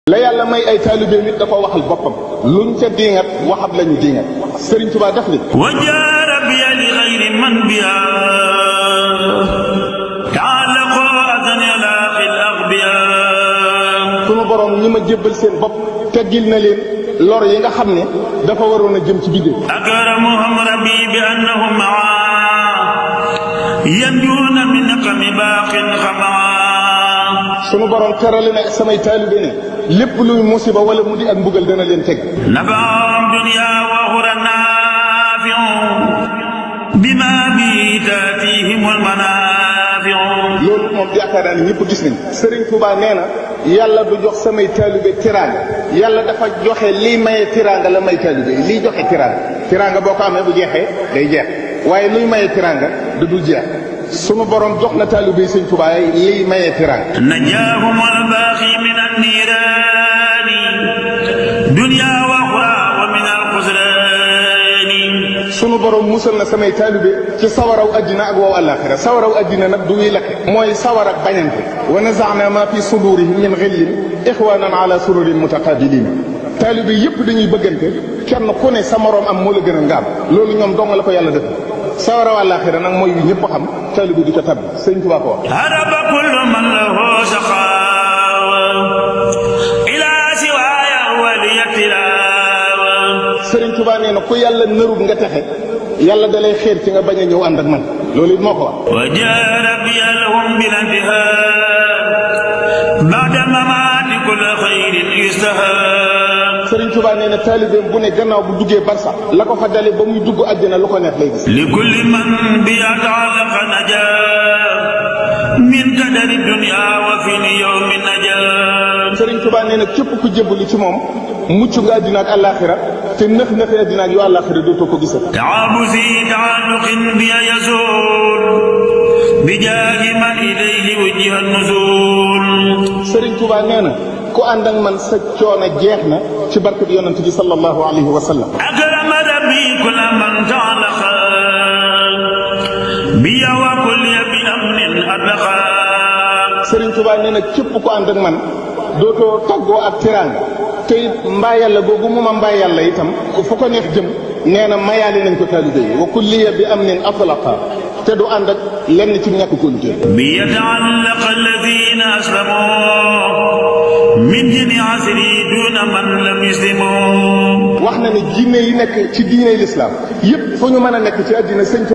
la yàlla may ay taalibe nit da ko waxal boppam luñ ca diingat waxat lañu diingat Sëriñ Tuubaa def ni wajaara biya li xayri man biya taallaqo adan yalaaqil axbiya sunu borom ñi ma jébbal seen bopp teggil na leen lor yi nga xam ne dafa waroon a jëm ci bidde akramuhum rabbi bi annahum maa yanjuuna min naqami baaqin xamaa sunu borom terale na samay taalibe ne lépp luy musiba wala mu di ak mbugal dana leen teg nabaam dunya wa axira naafiu bima bi taatihimul manaafiu loolu moom yaakaar naa ne ñëpp gis nañ Sëriñ Tuubaa nee na yàlla du jox samay taalibe tiraanga yàlla dafa joxe lii maye tiraanga la may taalibe lii joxe tiraanga boo ko amee bu jeexee day jeex waaye luy maye tiraanga da dul jeex sunu borom jox na taalibe Sëriñ Tuubaa lii maye tiraanga najaahum albaaxi min anniiraani dunya wa axira wa min alxusraani sunu borom musal na samay taalibe ci sawaraw addina ak wow àllaaxira sawaraw addina nag du wuy lakke mooy sawar ak bañante wa nazaana ma fi sudurihim min xillin ixwanan ala sururin mutaqabilin taalibe yépp dañuy bëggante kenn ku ne sa morom am moo la gën a ngaam loolu ñoom dong la ko yàlla def sawaraw àllaaxira nag mooy yu ñëpp xam taalibe du ca tabbi Sëriñ Tuubaa ko wax haraba kullu man lahu saqaawa ilaa siwaaya waliyattilaawa Sëriñ Tuubaa nee na ku yàlla narut nga texe yàlla dalay xeer ci nga bañ a ñëw ànd ak man loolu it moo ko wax wa jaara biya lahum bil intihaa ba'da mamaati kulli xayrin yustahaa Sëriñ Tuubaa nee na taalibeem bu ne gannaaw bu duggee barsax la ko fa dale ba muy dugg àjjana lu ko neex lay gis li kulli man biya ta'allaqa najaa min kadari dunya wa fi yawmi najaa Sëriñ Tuubaa nee na képp ku jébbalu ci moom mucc nga àddina ak àllaaxira te nëx nëxi àddina ak yu àllaaxira dootoo ko gisat ta'abusi ta'alluqin biya yazul bi jaahi man ilayhi wujjiha nuzul Sëriñ Tuubaa nee na ku ànd ak man sa coono jeex na ci barke bi yonent bi sallallahu alayhi wa sallam akrama rabbi kulla man ta'allaqa biya wa kulli bi amnin atlaqa Sëriñ Tuubaa nee na képp ku ànd ak man dootoo tàggoo ak tiraanga te it mbaa yàlla googu mu ma mbaa yàlla itam fu ko neex jëm nee na mayaale nañ ko taalibe yi wa kulliya bi amnin atlaqa te du ànd ak lenn ci ñàkk kóolute bi yata'allaqa alladhina aslamu min jini asri duna man lam yuslimu wax na ne diine yi nekk ci diine l'islam yépp fu ñu mën a nekk ci àddina Sëriñ